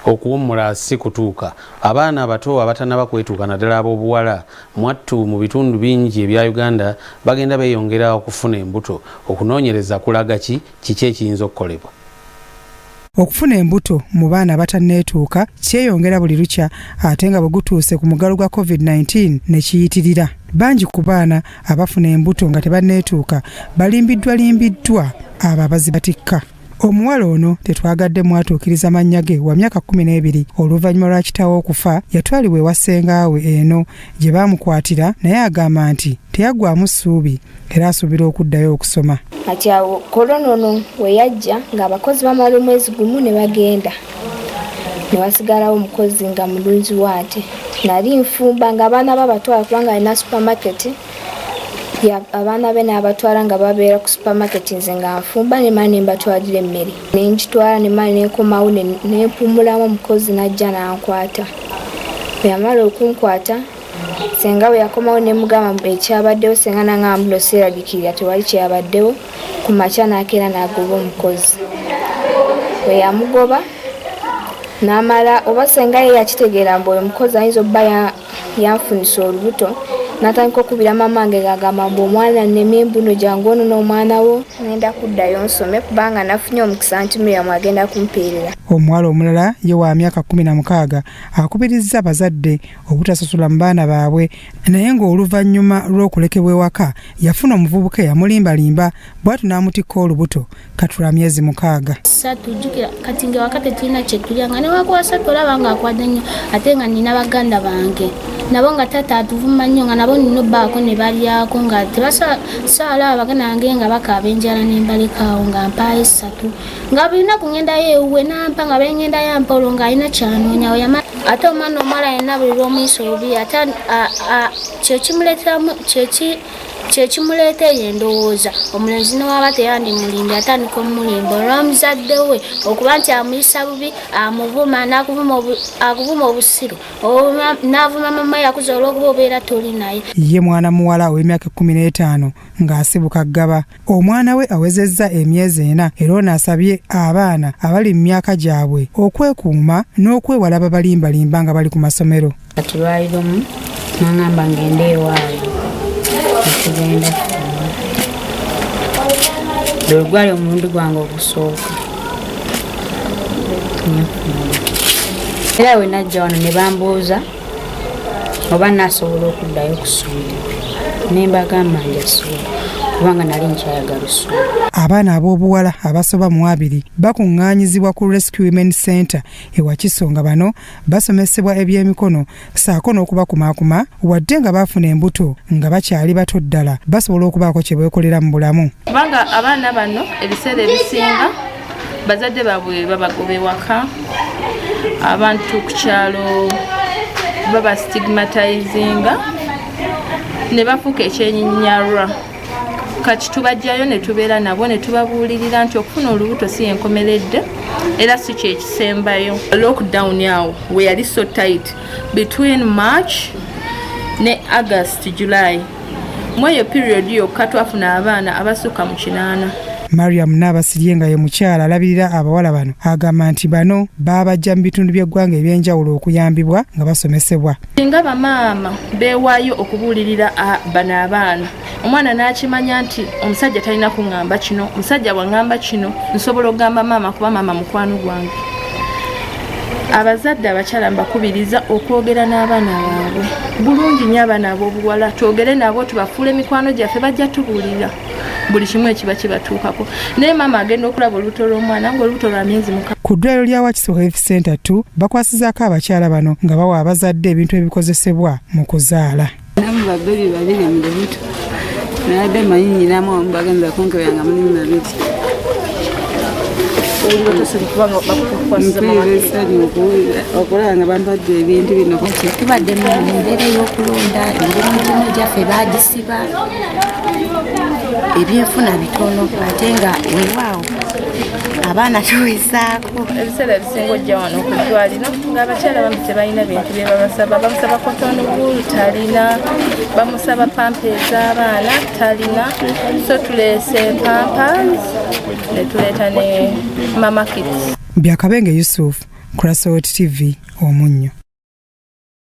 Okuwummula si kutuuka. Abaana abato abatannaba kwetuuka naddala ab'obuwala mwattu mu bitundu bingi ebya Uganda bagenda beeyongera okufuna embuto. Okunoonyereza kulaga ki? Kiki ekiyinza okukolebwa? Okufuna embuto mu baana abatanneetuuka kyeyongera buli lukya ate nga bwe gutuuse ku muggalo gwa Covid-19 ne kiyitirira. Bangi ku baana abafuna embuto nga tebanneetuuka balimbiddwalimbiddwa abo abazibatikka. Omuwala ono tetwagadde mwatuukiriza mannya ge wa myaka 12 oluvannyuma lwa kitaawe okufa yatwalibwa ewa ssenga we eno gye baamukwatira naye agamba nti teyaggwaamu ssuubi era asuubira okuddayo okusoma. Kati awo korona ono we yajja ng'abakozi bamala omwezi gumu ne bagenda ne wasigalawo omukozi nga mulunzi wa nte. Nali nfumba ng'abaana babatwala kubanga alina supamaketi, abaana be n'abatwala nga babeera ku supamaketi, nze nga nfumba ne mala ne mbatwalira emmere ne ngitwala ne mala ne nkomawo ne mpumulamu, omukozi n'ajja n'ankwata. Bwe yamala okunkwata senga bwe yakomawo ne mugamba ekyabaddewo, senga n'angamba mbu no seeraliikirira tewali kyabaddewo. Ku makya n'akeera n'agoba omukozi. Bwe yamugoba n'amala oba senga ye yakitegeera mbu oyo omukozi ayinza okuba yanfunisa olubuto, n'atandika okukubira maama wange ng'agamba mbu omwana nnemye mbu no jangu onone omwana wo. Ngenda kuddayo nsome kubanga nafunye omukisa nti Miriam agenda kumpeerera. Omuwala omulala ye wa myaka 16 akubirizza abazadde obutasasula mu baana baabwe naye ng'oluvannyuma lw'okulekebwa ewaka yafuna omuvubuka eyamulimbalimba bw'atyo n'amutikka olubuto kati lwa myezi 6. Satu jjukira kati nga ewaka tetulina kye tulya nga newakuwa satu olaba nga akwadde nnyo ate nga nina baganda bange nabo nga taata atuvuma nnyo nga nabo nina obbaako ne balyako nga tebasaala baganda bange nga bakaaba enjala ne mbalekaawo nga mpaayo 3 nga buli lunaku ngendayo ewuwe n'ampa nga bengendayo ampa olwo ng'alina kyanoonya ate omwana omuwala yenna buli lw'omuyisa obubi ate kyekimuleeta eyo endowooza omulenzi newaba teyandimulimbye atandika omumulimba olw'omuzadde we okuba nti amuyisa bubi amuvuma n'akuvuma obusiru n'avuma mama yakuza olw'okuba obeera toli naye. Ye mwana muwala ow'emyaka 15 ng'asibuka Ggaba. Omwana we awezezza emyezi 4 era ono asabye abaana abali mu myaka gyabwe okwekuuma n'okwewala ababalimbalimba nga bali ku masomero. Kati lwali lumu n'angamba ngende ewaabwe netugenda ffenna. Lwe gwali omulundi gwange ogusooka. Era we najja wano ne bambuuza oba naasobola okuddayo ku ssomero ne mbagamba njasobola kubanga nali nkyayagala ossoma. Abaana ab'obuwala abasoba mu 20 bakuŋŋaanyizibwa ku Rescue Women Center e Wakiso nga bano basomesebwa ebyemikono ssaako n'okubakumaakuma wadde nga baafuna embuto nga bakyali bato ddala basobola okubaako kye beekolera mu bulamu. Kubanga abaana bano ebiseera ebisinga bazadde baabwe babagoba ewaka, abantu ku kyalo baba stigmatizinga ne bafuuka ekyenyinyalwa. Kati tubajjayo ne tubeera nabo ne tubabuulirira nti okufuna olubuto si yenkomeredde era si kyekisembayo. Lockdown awo we yali so tight between March ne August, July. Mu eyo period yokka twafuna abaana abasukka mu 8. Mariam Naabasirye nga ye mukyala alabirira abawala bano agamba nti bano baabajja mu bitundu by'eggwanga eby'enjawulo okuyambibwa nga basomesebwa. Singa bamaama beewaayo okubuulirira bano abaana, omwana n'akimanya nti omusajja talina kuŋŋamba kino, omusajja bw'aŋŋamba kino nsobola okugamba maama kuba maama mukwano gwange. Abazadde abakyala mbakubiriza okwogera n'abaana baabwe bulungi nnyo. Abaana ab'obuwala twogere nabo, tubafuule mikwano gyaffe, bajja tubuulira buli kimu ekiba kibatuukako. Naye maama agenda okulaba olubuto lw'omwana ng'olubuto lwa myezi 6. Ku ddwaliro lya Wakiso Health Center 2 bakwasizaako abakyala bano nga bawa abazadde ebintu ebikozesebwa mu kuzaala. Namu babebi babiri mu lubuto nabadde manyi nyinamu omu bagenza kunkebera nga mulimu babiri. Mpulira essanyu okulaba nga bampadde ebintu bino. Tubadde mu mbeera ey'okulonda, emirimu gyaffe baagisiba, ebyenfuna bitono ate nga weewaawo abaana tuwezaako. Ebiseera ebisinga ojja wano ku ddwaliro ng'abakyala bambi tebalina bintu bye babasaba, bamusaba cotton wool talina, bamusaba pampa ez'abaana talina, so tuleese pampers ne tuleeta ne mama kits. Byakabenge Yusuf Ku Salt TV, omunnyo.